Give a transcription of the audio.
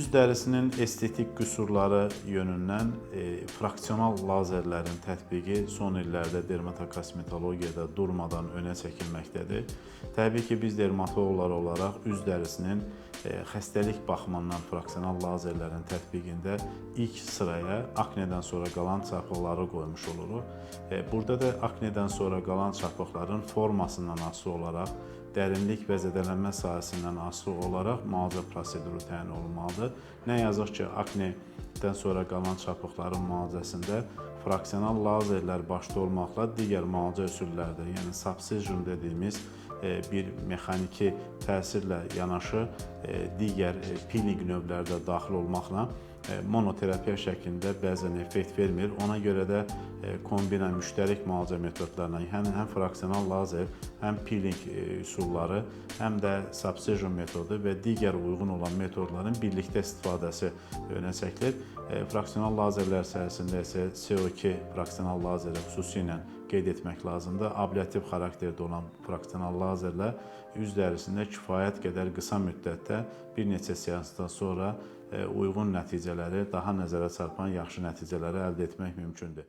Üz dərisinin estetik qüsurları yönündən fraksional lazerlərin tətbiqi son illərdə dermatokosmetologiyada durmadan önə çəkilməkdədir. Təbii ki, biz dermatoloqlar olaraq üz dərisinin xəstəlik baxımından fraksional lazerlərin tətbiqində ilk sıraya aknedən sonra qalan çapıqları qoymuş oluruq. Burada da aknedən sonra qalan çapıqların formasından asılı olaraq, dərinlik və zədələnmə sahəsindən asılı olaraq müalicə proseduru təyin olunmalıdır. Nə yazıq ki, aknedən sonra qalan çapıqların müalicəsində fraksional lazerlər başda olmaqla digər müalicə üsulları da, yəni subcision dediyimiz bir mexaniki təsirlə yanaşı digər peeling növləri də daxil olmaqla monoterapiya şəklində bəzən effekt vermir. Ona görə də kombina müştərək müalicə metodlarına, yəni həm fraksional lazer, həm peeling üsulları, həm də subcision metodu və digər uyğun olan metodların birlikdə istifadəsi önə çəkilir. Fraksional lazerlər sahəsində isə CO2 fraksional lazeri xüsusilə qeyd etmək lazımdır. Ablativ xarakterdə olan fraksional lazerlər üz dərisində kifayət qədər qısa müddətdə bir neçə seansdan sonra uyğun nəticələri, daha nəzərə çarpan yaxşı nəticələri əldə etmək mümkündür.